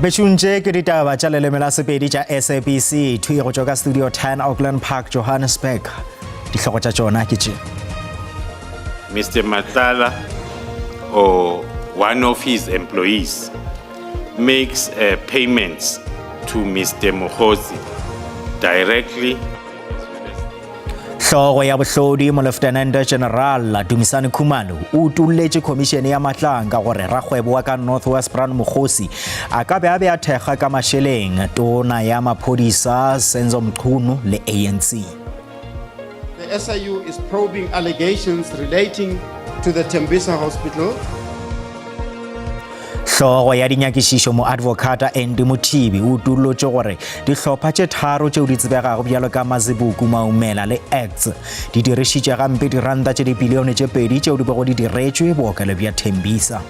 Bešung tše ke ditaba tša leleme la Sepedi tša SABC thwi go tšwa ka Studio 10 Auckland Park, Johannesburg. Dihlogo tša tšona ke tše. Mr. Matlala or one of his employees makes uh, payments to Mr. Mokgotsi directly Hlogo ya bohlodi Moleftenente General Dumisani Khumalo o utolletše khomišene ya Matlanka gore rakgwebo wa ka North West Brown Mokgosi a ka be a be a thekga ka mašeleng tona ya maphodisa Senzo Mchunu le ANC. The SIU is probing allegations relating to the Tembisa Hospital. Hlogo ya dinyakišišo moadvocata Andy Mothibi o utollotše gore dihlopha tše tharo tšeo di tsebegago bjalo ka Mazibuku, Maumela le Acts di dirišitše gampe diranta tše dibilione tše pedi tšeo di bego di diretšwe bookelo bja Tembisa.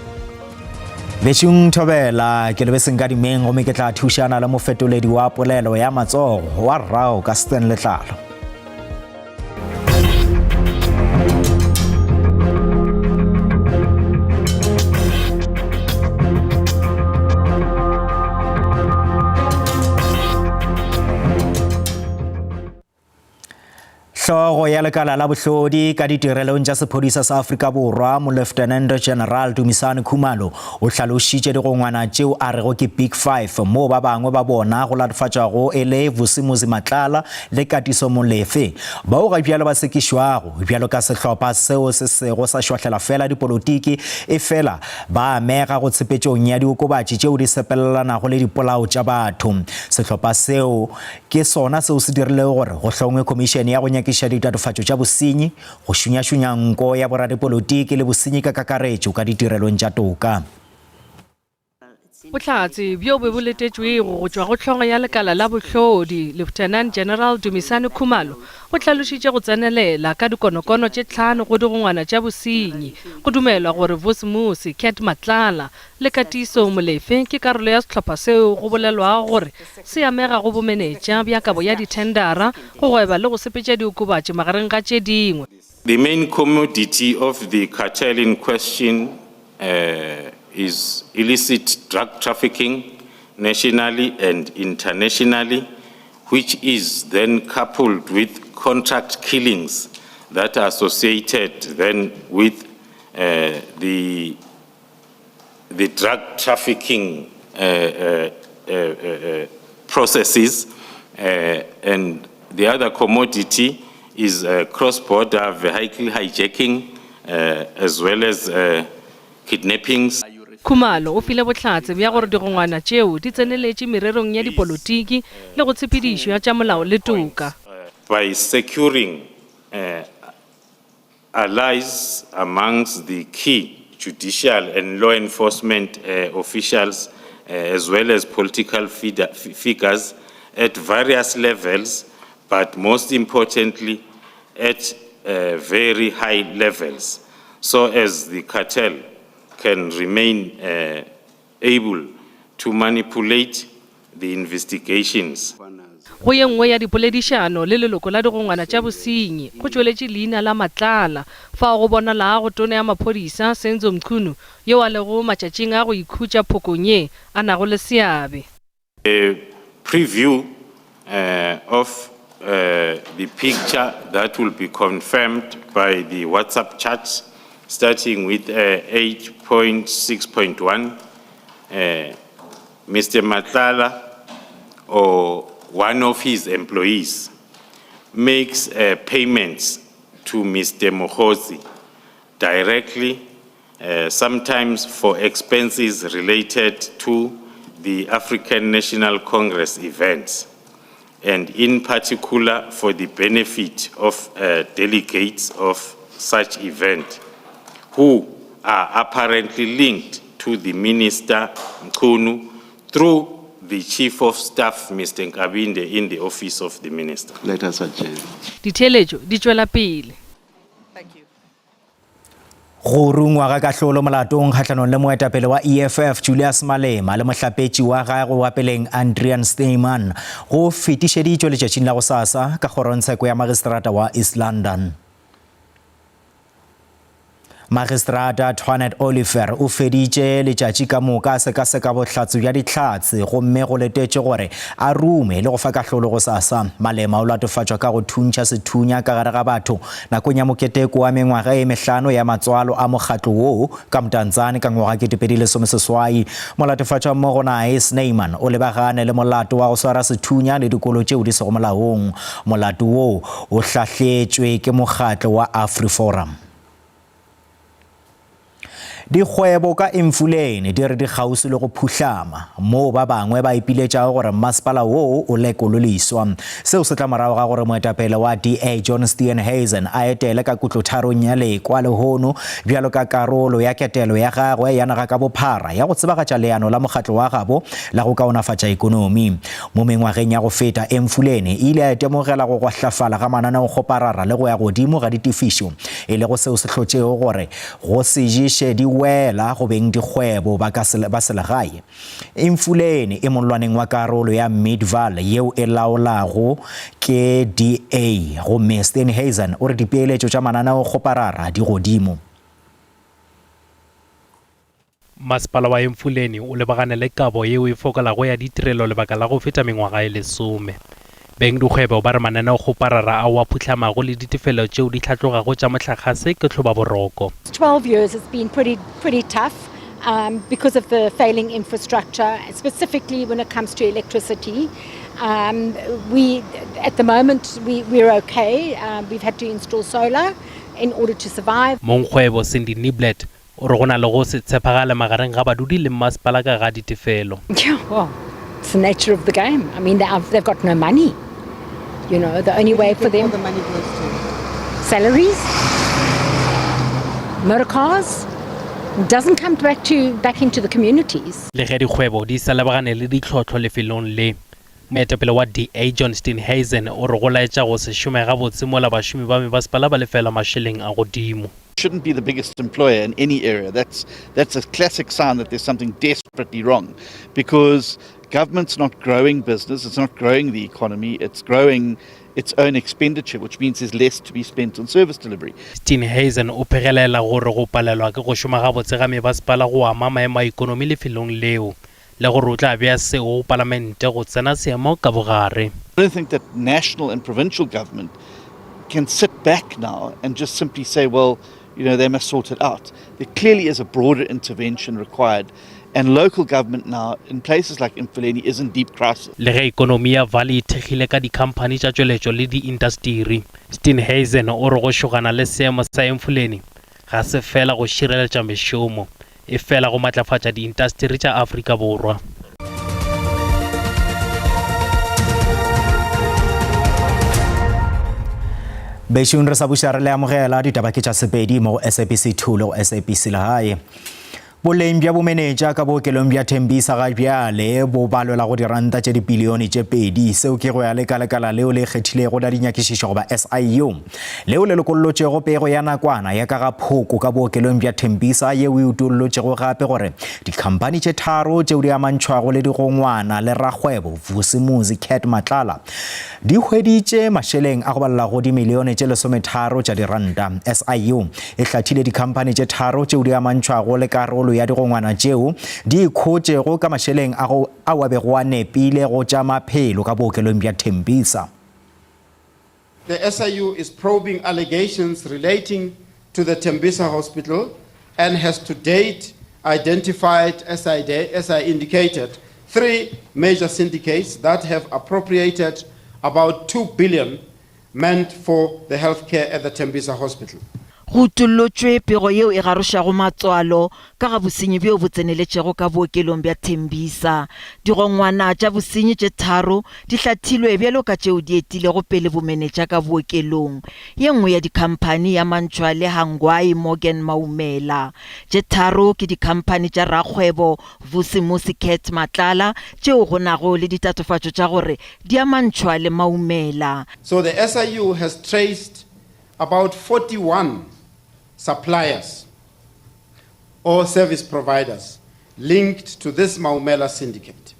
Bešung Thobela, ke lebe Senkadimeng gomme ke tla thušana le mofetoledi wa polelo ya matsogo wa rrago ka Stan Letlalo. Hlogo ya lekala la bohlodi ka ditirelong tša sephodisa sa Afrika Borwa, Moleftenente General Dumisani Khumalo, o hlalošitše digongwana tšeo a rego ke Big Five, moo ba bangwe ba bona go latofatšwago e le Vusimuzi Matlala le Katiso Molefe, bao ga bjalo ba sekišwago bjalo ka sehlopha seo se sego sa šwahlela fela dipolotiki efela ba amega go tshepetšong ya diokobatši tšeo di sepelelanago le dipolao tša batho. Sehlopha seo ke sona seo se dirilego gore go hlongwe khomišene ya go nyakiša ditatofatšo tša bosenyi, go šunyašunya nko ya boradipolotiki le bosenyi ka kakaretšo ka ditirelong tša toka. Bohlatse bjo be bo letetšwego go tšwa go hlogo ya lekala la bohlodi, Lieutenant General Dumisani Khumalo, bo hlalošitše go tsenelela ka dikonokono tše tlhano go digongwana tša bosenyi. Go dumelwa gore Vusimusi Cat Matlala le Katiso Molefe ke karolo ya sehlopha seo go bolelwago gore se amega go bomenetša bja kabo ya dithendara, go gweba le go sepetša diokobatši magareng ga tše dingwe. The main commodity of the cartel in question uh, is illicit drug trafficking nationally and internationally, which is then coupled with contract killings that are associated then with uh, the, the drug trafficking uh, uh, uh, uh, processes. Uh, and the other commodity is uh, cross-border vehicle hijacking, uh, as well as uh, kidnappings. Khumalo o file bohlatse bja gore digongwana tšeo di tseneletše mererong ya dipolotiki le go tshepedišo ya tša molao le toka. By securing uh, allies amongst the key judicial and law enforcement uh, officials, uh, as well as political figures at various levels, but most importantly, at uh, very high levels, so as the cartel can remain uh, able to manipulate the investigations. Go ye nngwe ya dipoledišano le leloko la digongwana tša bosenyi, go tšweletše leina la Matlala, fao go bonalago tona ya maphodisa, Senzo Mchunu, yo a lego matšatšing a go ikhutša phokong ye, a nago le seabe. A preview uh, of uh, the picture that will be confirmed by the WhatsApp chat, starting with uh, 8.6.1. Uh, Mr. Matlala or one of his employees makes uh, payments to Mr. Mokgotsi directly, uh, sometimes for expenses related to the African National Congress events, and in particular for the benefit of uh, delegates of such event who are apparently linked to the Minister Mchunu through the Chief of Staff, Mr. Nkabinde, in the office of the Minister. Let us adjourn. Ditheeletšo di tšwela pele. Go rungwa ga kahlolo molatong kgahlanong le moetapele wa EFF Julius Malema le mohlapetši wa gagwe wa peleng Andrian Snyman go fetišeditšwe letšatšing la gosasa ka kgorongtsheko ya magistrata wa East London. Magistrata Twanet Oliver o feditše letšatši ka moka a sekaseka bohlatse bja dihlatse gomme go letetše gore a rume le go fa kahlolo gosasa. Malema o latofatšwa ka go thuntšha sethunya ka gare ga batho nakong ya moketeko wa mengwaga e mehlano ya matswalo a mokgatlo woo ka Mdantsane ka ngwaga 2018. Molatofatšwa mmogo nae Snyman o lebagane le molato wa go swara sethunya le dikolo tšeo di sego molaong. Molato woo o hlahletšwe ke mokgatlo wa AfriForum. Dikgwebo ka Emfuleni di re di kgauswi le go phuhlama, moo ba bangwe ba ipiletšago gore mmasepala woo o lekolwe leswa. Seo se tla morago ga gore moetapele wa DA John Steenhuisen a etele ka kutlotharong ya Lekwa lehono bjalo ka karolo ya ketelo ya gagwe ya naga ka bophara ya go tsebagatša leano la mokgatlo wa gabo la go kaonafatša ekonomi. Mo mengwageng ya go feta, Emfuleni e ile ya itemogela go gwahlafala ga mananeokgoparara le go ya godimo ga ditefišo, e lego seo se hlotšego gore go se ješe di wela go beng dikgwebo ba ka ba selegae. Emfuleni e mollwaneng wa karolo ya Midvaal yeo e laolago ke DA, gomme Steenhuisen o re dipeeletšo tša mananeokgoparara di godimo. Masepala wa Emfuleni o lebagane le kabo yeo e fokolago ya ditirelo lebaka la go feta mengwaga e lesome. Bengdikgwebo ba re mananeokgoparara ao a phuhlamago le ditefelo tšeo di hlatlogago tša mohlagase ke tlhobaboroko. 12 years it's been pretty pretty tough um, because of the failing infrastructure, specifically when it comes to electricity. Um, we, at the moment, we, we're okay. Um, we've had to install solar in order to survive. Mongkgwebo Cindy Niblet O re go na le go se tshepagale magareng ga badudi le mmasepala ka ga ditefelo. Yeah, well, it's the nature of the game. I mean, they have, they've got no money. You know, the only way for them. the money goes to? Salaries, motor cars, doesn't come back to back into the communities. Le ge dikgwebo di sa lebagane le ditlhohlo lefelong le, moetapele wa DA John Steenhuisen o re go laetša go se šome gabotse mola bašomi ba mebasepala ba lefela mašeleng a godimo. Shouldn't be the biggest employer in any area. That's, that's a classic sign that there's something desperately wrong because government's not growing business, it's not growing the economy, it's growing its own expenditure, which means there's less to be spent on service delivery. Steenhuisen o phegelela gore go palelwa ke go šoma gabotse ga mebasepala go ama maemo a ekonomi lefelong leo le gore o tla bea seo go palamente go tsena seemo ka bogare. I don't think that national and provincial government can sit back now and just simply say, well, you know, they must sort it out. There clearly is a broader intervention required. And local government now, in places like Mfuleni, is in deep crisis. Le ge ekonomi ya Valley e thekgile ka dikhamphani tša tšweletšo le diintasteri, Steenhuisen o re go šogana le seemo sa Emfuleni ga se fela go šireletša mešomo, efela go matlafatša diintasteri tša Afrika Borwa. Bešong re sa buša re le amogela ditaba ke tša Sepedi mo go SABC 2 le go SABC Legae. Boleng bja bomenetša ka bookelong bja Tembisa ga bjale bo balwela go diranta tše dipilione tše pedi. Seo ke go ya le ka lekala leo le ikgethilego la dinyakišišo goba SIU. Leo le lokollotšego pego ya nakwana ya ka ga phoko ka bookelong bja Tembisa yeo e utollotšego gape gore dikhamphani tše tharo tšeo di amantšhwago le digongwana le rakgwebo Vusimuzi Cat Matlala di hweditše mašeleng a go balela go dimilione tše lesometharo tša diranta. SIU e hlathile dikhamphani tše tharo tšeo di amantšhwago le karolo ya digongwana tšeo di ikhotšego ka mašeleng a go ao a bego a nepile go tša maphelo ka bookelong bja Tembisa. The SIU is probing allegations relating to the Tembisa Hospital and has to date identified, as I, as I indicated, three major syndicates that have appropriated about 2 billion meant for the healthcare at the Tembisa Hospital. Go utollotšwe pego yeo e garošago matswalo ka ga bosenyi bjo bo tseneletšego ka bookelong bja Tembisa. Digongwana tša bosenyi tše tharo di hlathilwe bjalo ka tšeo di etilego pele bomenetša ka bookelong. Ye nngwe ya dikhamphani ya mantšhwa le Hangwai Morgan Maumela. Tše tharo ke dikhamphani tša rakgwebo Vusimusi Cat Matlala tšeo go nago le ditatofatšo tša gore di amantšhwa le Maumela. So the SIU has traced about 41 suppliers or service providers linked to this Maumela syndicate.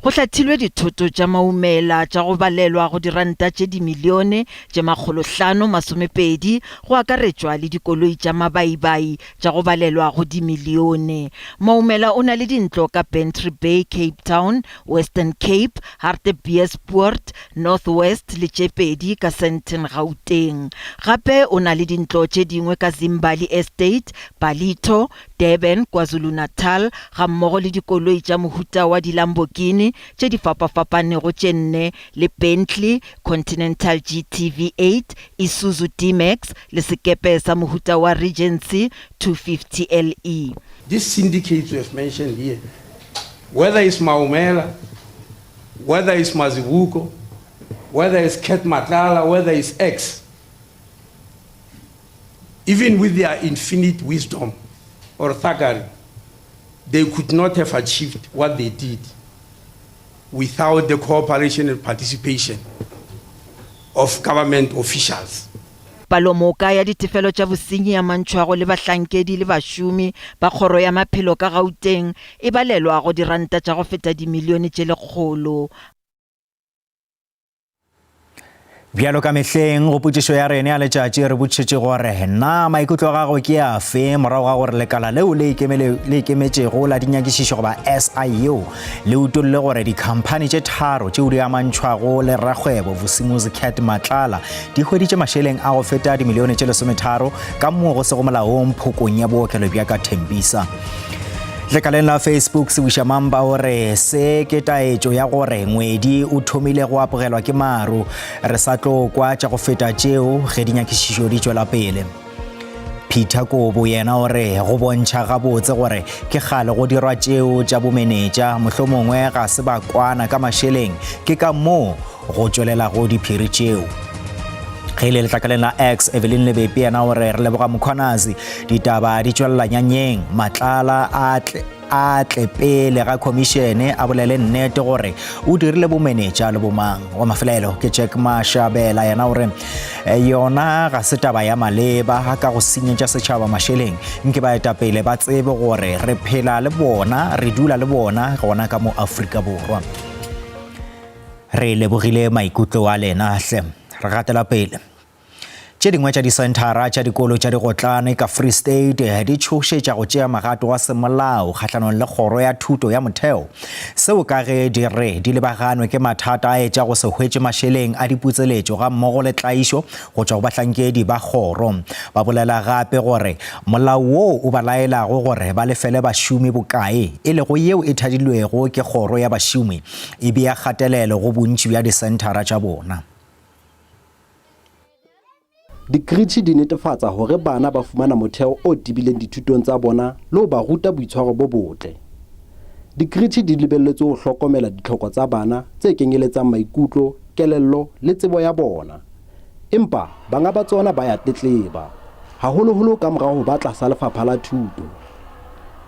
Go hlathilwe dithoto tša maumela tša go balelwa go diranta tše dimilione tše 520, go akaretšwa le dikoloi tša mabaibai tša go balelwa go dimilione. Maumela o na le dintlo ka Bantry Bay, Cape Town, Western Cape, Hartebeespoort, North West le tše pedi ka Sandton, Gauteng. Gape o na le dintlo tše dingwe ka Zimbali Estate, Ballito, Durban, KwaZulu-Natal, gammogo le dikoloi tša mohuta wa di-Lamborghini tše di fapafapanego tše nne le Bentley Continental GT V8, Isuzu D-Max le sekepe sa mohuta wa Regency 250 LE. These syndicates we have mentioned here, whether it's Maumela, whether it's Mazibuko, whether it's Cat Matlala, whether it's X, Even with their infinite wisdom or thuggery, they could not have achieved what they did without the cooperation and participation of government officials. Palomoka ya ditefelo tša bosenyi ya mantšhwago le bahlankedi le bašomi ba Kgoro ya Maphelo ka Gauteng e balelwa go diranta tša go feta dimilione tše lekgolo. Bjalo ka mehleng go potšišo ya rene ya letšatši re botšhetše gore na maikutlo a gago ke afe morago ga gore lekala leo le ikemetšego la dinyakišišo goba SIU le utolle gore dikhamphani tše tharo tšeo di amantšhwago le rakgwebo Vusimuzi Cat Matlala di hweditše mašeleng a go feta dimilione tše 13 ka moo go sego molaong phokong ya bookelo bja ka Tembisa. Lekaleng la Facebook Sewiša Mamba o re se ke taetšo ya gore ngwedi o thomile go apogelwa ke maru. Re sa tlo kwa tša go feta tšeo ge dinyakišišo di tšwela pele. Peter Kobo yena o re go bontšha gabotse gore ke kgale go dirwa tšeo tša bomenetša, mohlomongwe ga se ba kwana ka mašeleng, ke ka moo go tšwelelago diphiri tšeo. Ge e le letlakaleng la X, Evelyn Lebepe yena o re re leboga Mkhwanazi, ditaba di tšwelela nyanyeng, Matlala a tle a tle pele ga khomišene a bolele nnete gore o dirile bomenetša le bomang. Wa mafelelo ke Jack Mashabela yena o re eh, yona ga se taba ya maleba ka go senyetša setšhaba mašeleng, nke baetapele ba tsebe gore re phela le bona, re dula le bona gona ka mo Afrika Borwa. Re lebogile maikutlo a lena hle. Re gatela pele. Tše dingwe tša disenthara tša dikolo tša digotlane ka Free State di tšhošetša go tšea magato a semolao kgahlanong le kgoro ya thuto ya motheo. Seo ka ge di re di lebaganwe ke mathata a etša go se hwetše mašeleng a diputseletšo gammogo le tlaišo go tšwa go bahlankedi ba kgoro. Ba bolela gape gore molao woo o ba laelago gore ba lefele bašomi bokae, e lego yeo e thadilwego ke kgoro ya bašomi, e bea kgatelelo go bontši bja disenthara tša bona. Dikritšhi di netefatsa hore bana ba fumana motheo o tebileng dithutong tsa bona le ho ba ruta boitshwaro bo botle. Dikritšhi di lebelletswe ho hlokomela ditlhoko tsa bana tse kenyeletsang maikutlo, kelello le tsebo ya bona. Empa banga ba tsona ba ya tletleba, haholoholo ka mora ho ba tlasa Lefapha la Thuto.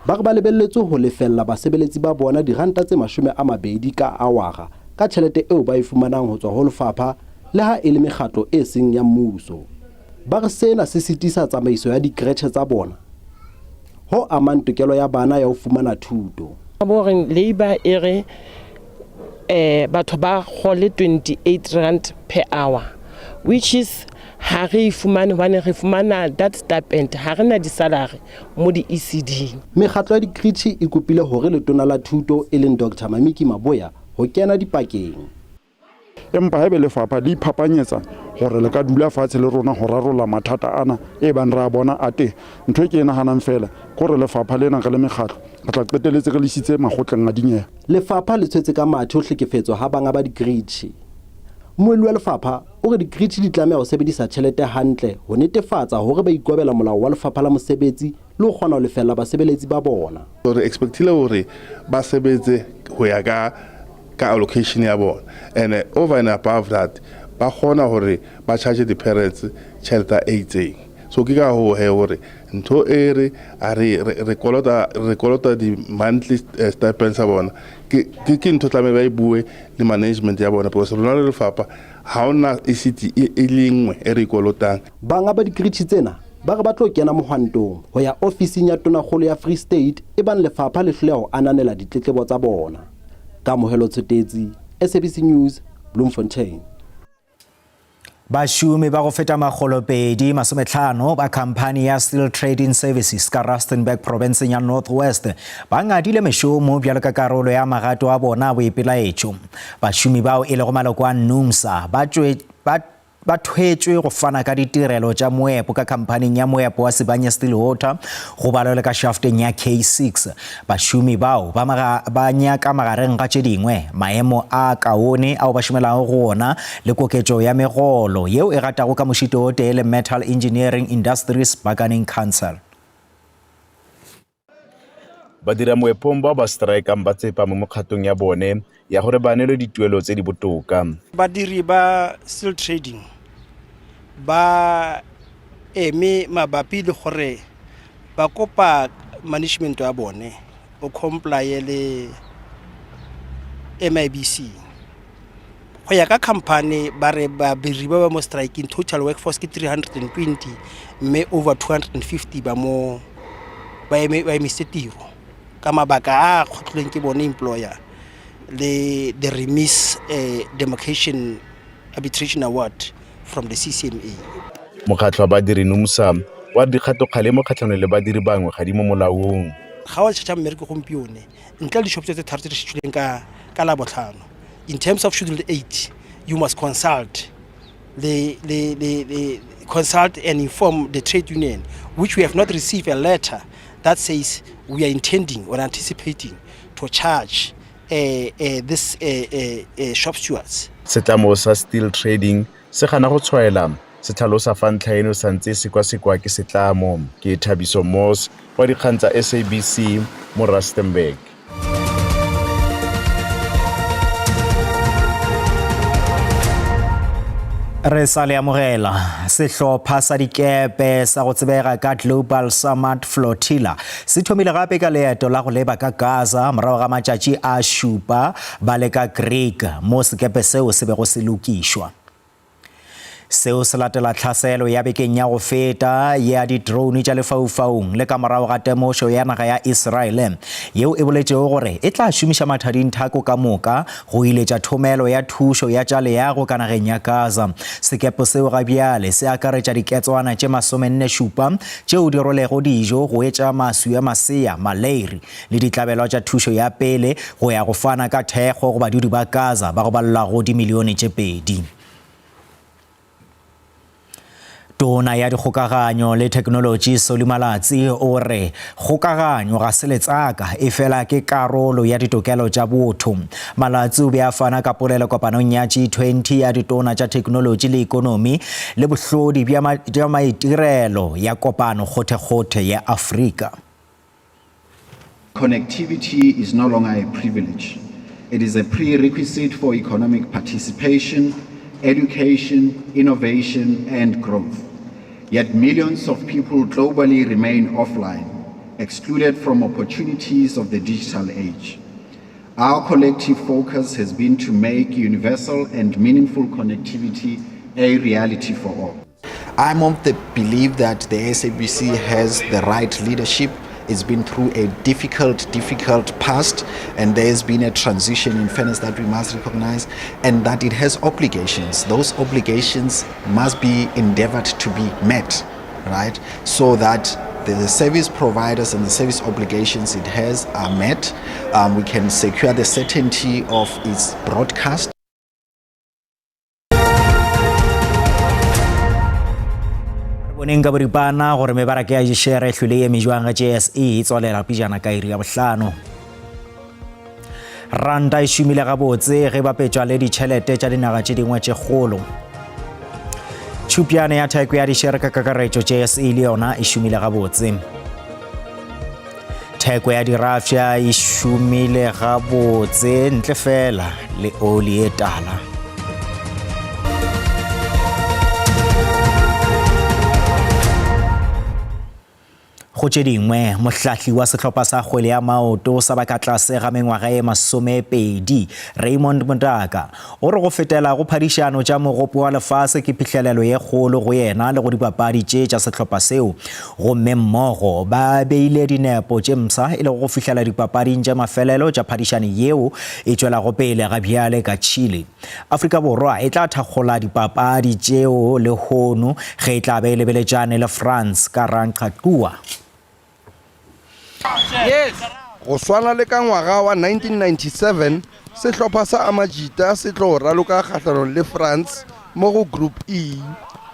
Ba re ba lebelletswe ho lefella basebeletsi ba bona diranta tse 20 ka awara ka tjhelete eo ba e fumanang ho tswa ho lefapha le ha e le mekgatlo e seng ya mmuso. Ba re sena se sitisa tsamaiso ya dikretjhe tsa bona, ho amang tokelo ya bana ya ho fumana thuto. Bo reng labour e re eh batho ba gole 28 rand per hour which is ha re e fumane hobane re fumana that stipend ha re na di-salary mo di-ECD. Mekgatlo ya dikritjhi e kopile hore Letona la Thuto e leng Doctor Mamiki Maboya ho kena dipakeng. Empa haebe lefapha le iphapanyetsa hore le ka dula fatshe le rona ho rarolla mathata ana e bang re a bona a teng, ntho e ke e nahanang feela ke hore lefapha lena re le mekgatlo re tla qetelletse re le isitse makgotleng a dinyewe. Lefapha le tshwetse ka mathe ho hlekefetswa ha banga ba dikritjhi. Mmuelli wa lefapha o re dikritjhi di tlameha ho sebedisa tjhelete hantle ho netefatsa hore ba ikobela molao wa lefapha la mosebetsi le ho kgona ho lefella basebeletsi ba bona. Re expectile hore ba sebetse ho ya ka ka allocation ya bona and eh, over and above that ba kgona hore ba charge di-parents tjhelete e itseng so ke ka hoo he hore ntho e re a re re kolota re kolota di-monthly eh, stipends tsa bona ke ke ntho tlameha ba e bue le management ya bona because rona le lefapha ha ona ECD e, e le nngwe e re e kolotang. Banga ba dikritšhi tsena ba re ba tlo kena mohwantong ho ya ofising ya Tonakgolo ya Free State ebang lefapha le hloleha ho ananela ditletlebo tsa bona. Kamohelo Tshotetsi, SABC News, Bloemfontein. Bašomi ba go feta makgolopedi masometlhano ba khamphani ya Steel Trading Services ka Rustenburg profenseng ya North West ba ngadile mešomo bjalo ka karolo ya magato a bona a boipelaetšo. Bašomi bao e lego maloko a NUMSA ba tšwe ba ba thwetšwe go fana ka ditirelo tša moepo ka khamphaning ya moepo wa Sibanye Stillwater go balwa le ka shafteng ya K6. Bašomi bao ba, ba nyaka magareng ga tše dingwe maemo a kaone ao ba šomelago go ona le koketšo ya megolo yeo e gatago ka mošito o tee le Metal Engineering Industries Bargaining Council. Badiramoepong bao ba straekang ba tsepame mo kgatong ya bone ya gore ba neelwe dituelo tse di botoka. Badiri ba Steel Trading ba eme mabapi le gore ba kopa management ya bone o complye le MIBC. Go ya ka company ba re badiri ba ba mo striking total workforce ke 320 mme over 250 ba mo ba eme ba emisitse tiro ka mabaka a kgotlhilweng ke bone employer le the remis eh, demarcation arbitration award from the CCMA. Mokgatlho wa badiri NUMSA wa re dikgatokgalemo kgatlhanong le badiri bangwe ga di mo molaong. Ga wa tšhatšha mmereko gompione ntle le di-shop tse tse tharo tse di šetšhileng ka ka labotlhano in terms of schedule 8 you must consult le, le, le, le consult and inform the trade union which we have not received a letter that says we are intending or anticipating to charge uh, uh, this uh, uh, uh, shop stewards. Setlamo sa Steel Trading se gana go tshwaela, se tlhalosa fa ntlha eno santse e sekwasekwa ke setlamo. Ke Thabiso Moss wa dikgang tsa SABC mo Rustenburg. Re sa le amogela sehlopha sa dikepe sa go tsebega ka Global Summit Flotilla se thomile gape ka leeto la go leba ka Gaza morago ga matšatši a šupa ba le ka Greek mo sekepe seo se bego se lokišwa. Seo se latela tlhaselo ya bekeng ya go feta ya di-drone tša lefaufaung le ka morago ga temošo ya naga ya Israele yeo e boletšego gore e tla šomiša mathadinthako ka moka go iletša thomelo ya thušo ya tša leago ka nageng ya Gaza. Sekepe seo ga bjale se akaretša diketswana tše 47 tšeo di rwelego dijo go etša maswi a masea, maleiri le ditlabelwa tša thušo ya pele go ya go fana ka thekgo go badudi ba Gaza ba go balelwago dimilione tše pedi. Tona ya Dikgokaganyo le Theknolotši Solly Malatsi o re kgokaganyo ga se letsaka efela ke karolo ya ditokelo tša botho. Malatsi o be a fana ka polelo kopanong ya G20 ya ditona tša theknolotši le ekonomi le bohlodi bja maitirelo ya kopano kgothekgothe ya Afrika. Connectivity is no longer a privilege. It is a prerequisite for economic participation, education, innovation, and growth. Yet millions of people globally remain offline, excluded from opportunities of the digital age. Our collective focus has been to make universal and meaningful connectivity a reality for all. I'm of the belief that the SABC has the right leadership. It's been through a difficult, difficult past, and there's been a transition in fairness that we must recognize, and that it has obligations. Those obligations must be endeavored to be met, right? So that the service providers and the service obligations it has are met. Um, we can secure the certainty of its broadcast. Re boneng ka boripana gore mebaraka ya dišere e hlwele e eme jwang ge JSE e tswalela pejana ka iri ya bohlano. Ranta e šomile gabotse ge bapetšwa le ditšhelete tša dinaga tše dingwe tše kgolo. Tšhupjane ya theko ya dišere ka kakaretšo JSE le yona e šomile gabotse. Theko ya dirafša e šomile gabotse ntle fela le oli e tala. Go tše dingwe, mohlahli wa sehlopha sa kgwele ya maoto sa ba ka tlase ga mengwaga e masomepedi, Raymond Mdaka, o re go fetela go phadišano tša Mogopo wa Lefase ke phihlelelo ye kgolo go yena le go dipapadi tše tša sehlopha seo, gomme mmogo ba beile dinepo tše mpsha e lego go fihlela dipapading tša mafelelo tša phadišano yeo e tšwelago pele ga bjale ka Chile. Afrika Borwa e tla thakgola dipapadi tšeo lehono ge e tla be e lebeletšane le France ka Rancagua. Go swana le ka ngwaga wa 1997, sehlopha sa Amajita se tlo raloka kgahlanong le France mo go Group E.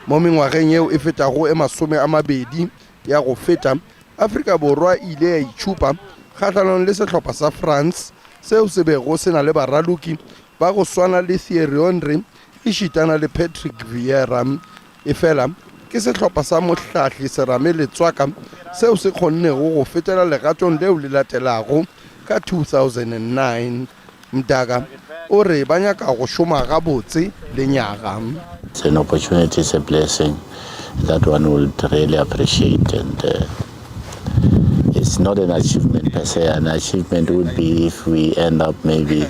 Mo mengwageng yeo e fetago e 20 ya go feta, Afrika Borwa e ile ya itšhupa kgahlanong le sehlopha sa France seo se bego se na le baraloki ba go swana le Thierry Henry ešitana le Patrick Vieira. Efela ke sehlopha sa mohlahli Serame Letswaka seo se kgonnego go fetela legatong leo le latelago ka 2009. Mdaka o re ba nyaka go šoma gabotse lenyaga. It's an opportunity, it's a blessing that one would really appreciate and uh, it's not an achievement per se. An achievement would be if we end up maybe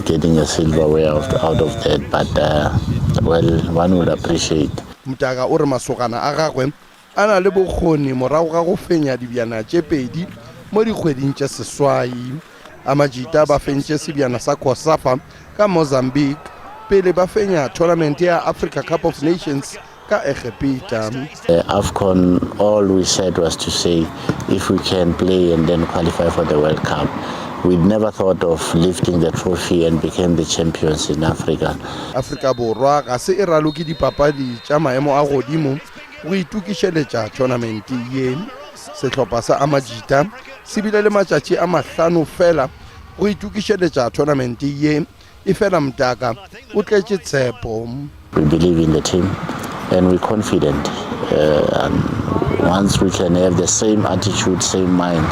getting a silverware out, out of that, but uh, well, one would appreciate. Mtaka o re masogana a gagwe a na le bokgoni morago ga go fenya dibjana tše pedi mo dikgweding tše seswai. Amajita ba fentše sebjana sa COSAFA ka Mozambique pele ba fenya tournament ya Africa Cup of Nations ka Egepeta. Uh, AFCON, all we said was to say if we can play and then qualify for the World Cup. We never thought of lifting the trophy and became the champions in Africa. Afrika Borwa ga se e raloke dipapadi tša maemo a godimo go itokišeletša tournament ye. Sehlopha sa Amajita se bile le matšatši a mahlano fela go itokišeletša tournament ye, efela Mtaka o tletše tshepo. We believe in the team and we're confident. Uh, and once we can have the same attitude, same mind,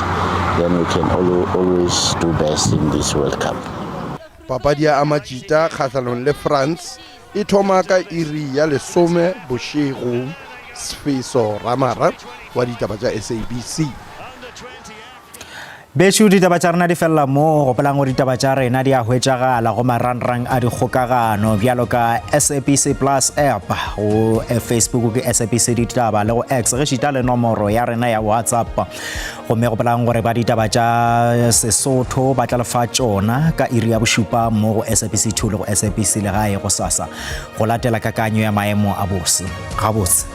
then we can always do best in this World Cup. Papadi ya Amajita kgahlanong le France e thoma ka iri ya lesome bošego. Sfiso Ramara wa ditaba tša SABC. Bešo ditaba tša rena di felela mo, gopolang gore ditaba tša rena di a hwetšagala go marangrang a dikgokagano bjalo ka SABC Plus app, go Facebook ke SABC Ditaba le go X ge šita le nomoro ya rena ya WhatsApp. Gomme gopolang gore ba ditaba tša Sesotho ba tla lefa tšona ka iri ya bošupa mo go SABC 2 le go SABC Legae gosasa go latela kakanyo ya maemo a bose. Gabotse.